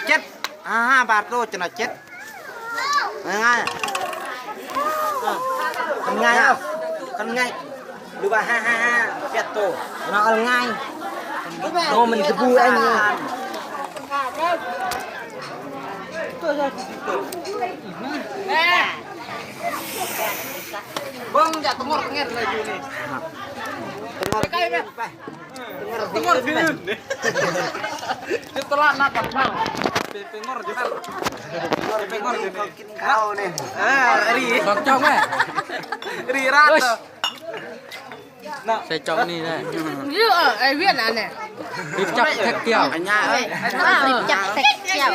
ເຈັດ ຫ້າ ຫ້າບາດໂລ ຈະໜ້ອຍເຈັດ ງ່າຍໆ ເອີ ຄັນງ່າຍ ເອີ ຄັນງ່າຍ ຫຼືວ່າ ຫ້າ ຫ້າ ຫ້າ ແປດໂຕ ເນາະ ເອົາງ່າຍ ໂອ້ ມັນກະບູອັນນີ້ ເບິ່ງຈະຕະງອດຕະແງດລະຢູ່ນີ້ ຕະງອດ ໃກ້ໆ ໄປ ຕະງອດ ຕະງອດທີ່ອື່ນ ຢູ່ຕະຫຼາດນັດບັດເມົາ ໄປ ໄປງອດຢູ່ຫັ້ນ ໄປງອດຢູ່ ເຂົາກິນເຂົ້ານີ້ ເອີ ຣີ ບັກຈອກແມ່ ຣີຮ້ານ ເນາະ ໃສ່ຈອກນີ້ແຫຼະ ເອີ ໄອ້ວຽນອັນນີ້ ຣີບຈັບແທັກກ້ຽວ ອັນຍາ ເອີ ຣີບຈັບແທັກກ້ຽວ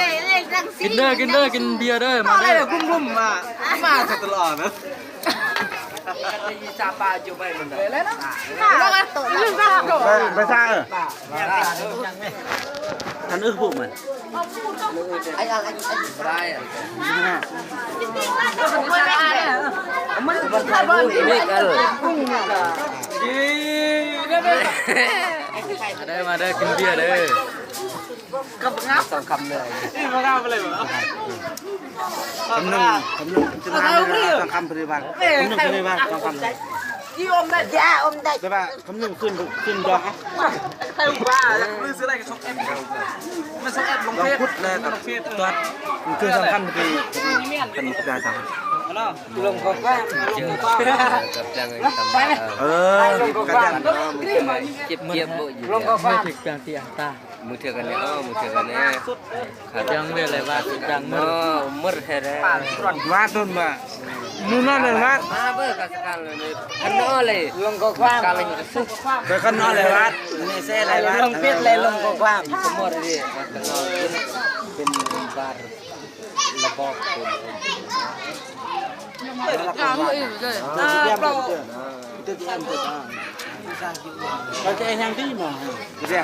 ກິນເດີ ກິນເດີ ກິນເບຍເດີ ມາເດີ ກຸ້ມໆ ມາ ມາຕະຫຼອດນະ. ໄປຊາເອີ ອັນອື່ນພວກມັນ ມາເດີ ມາເດີ ກິນເບຍເດີ. ກັບງາມສອງຄຳເລີຍ ນີ້ບໍ່ງາມເລີຍບໍ່ ຄຳໜຶ່ງ ຄຳໜຶ່ງ ຄຳໜຶ່ງ ສອງຄຳ ປະຕິບັດ ຄຳໜຶ່ງ ປະຕິບັດ ສອງຄຳເລີຍ ອີ່ອົມໄດ້ ຢ່າອົມໄດ້ ແຕ່ວ່າຄຳໜຶ່ງຂຶ້ນ ຂຶ້ນດອກ ໃຄວ່າຢາກຊື້ໄດ້ກໍຊອກແອັບ ມັນຊອກແອັບລົງເຟສ ລອງຂຸດແລ້ວກໍ ລອງເຟສ ເອີ ຕົວະ ມັນຄືສຳຄັນທີ່ ເປັນໄດ້ສຳຄັນ ລົງຂໍ້ຄວາມ ລົງຂໍ້ຄວາມ ເອີ ລົງຂໍ້ຄວາມ ເຈັບ ເຈັບບໍ່ຢູ່ ລົງຂໍ້ຄວາມ ມື້ເທື່ອກັນແດ່ ມື້ເທື່ອກັນແດ່ ຍັງເວລາວ່າຍັງມື້ ມື້ແທ້ໆ ວ່າຕົນວ່າ ມື້ນັ້ນແຫຼະວ່າ ມາເບິ່ງກັນສັກຄັ້ງເລີຍ ຄັນນອນເລີຍ ລົງຂໍ້ຄວາມ ຄັນນອນເລີຍວ່າ ນີ້ແຊໄດ້ວ່າ ລົງເຟສເລີຍ ລົງຂໍ້ຄວາມ ໝົດເລີຍ ຄັນນອນເປັນ ເປັນບາດ ລະບອບ ເປັນ ເອີ ເອົາອີກເດີ ເອີ ເອົາ ເຮົາຈະເຮັດຫຍັງດີໝໍ ເດ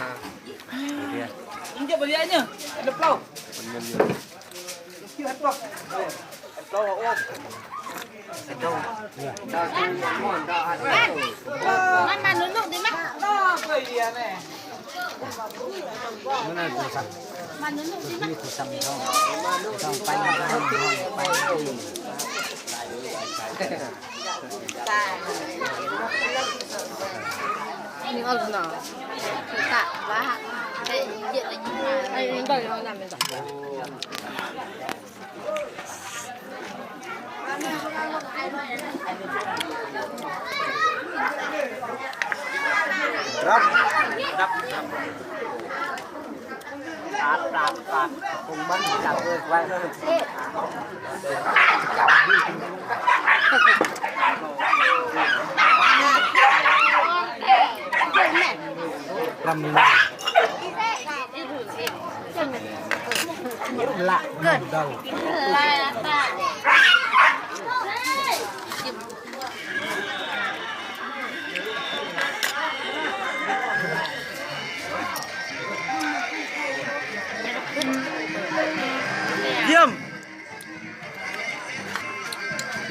ມັນມານຸນຸດີມະ ມານຸນຸດີມະ ນີ້ອອກໜໍ ຕະວ່າ ໄດ້ເຢັນໄດ້ຍິນມາ ໄດ້ເບິ່ງເຮົານຳແມ່ນບໍ່? ລຳລາ ລະ ເກີດ ລະ ຢ້ຽມ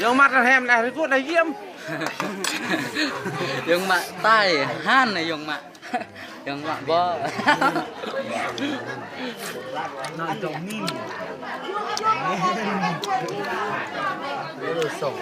ຍົງມາກະແຮມແລະ ໄດ້ກົດໄດ້ຢ້ຽມ ຍົງມາກະຕາຍ ຫັ້ນນະ ຍົງມາກະ ຍັງວ່າບໍ່ ສອງ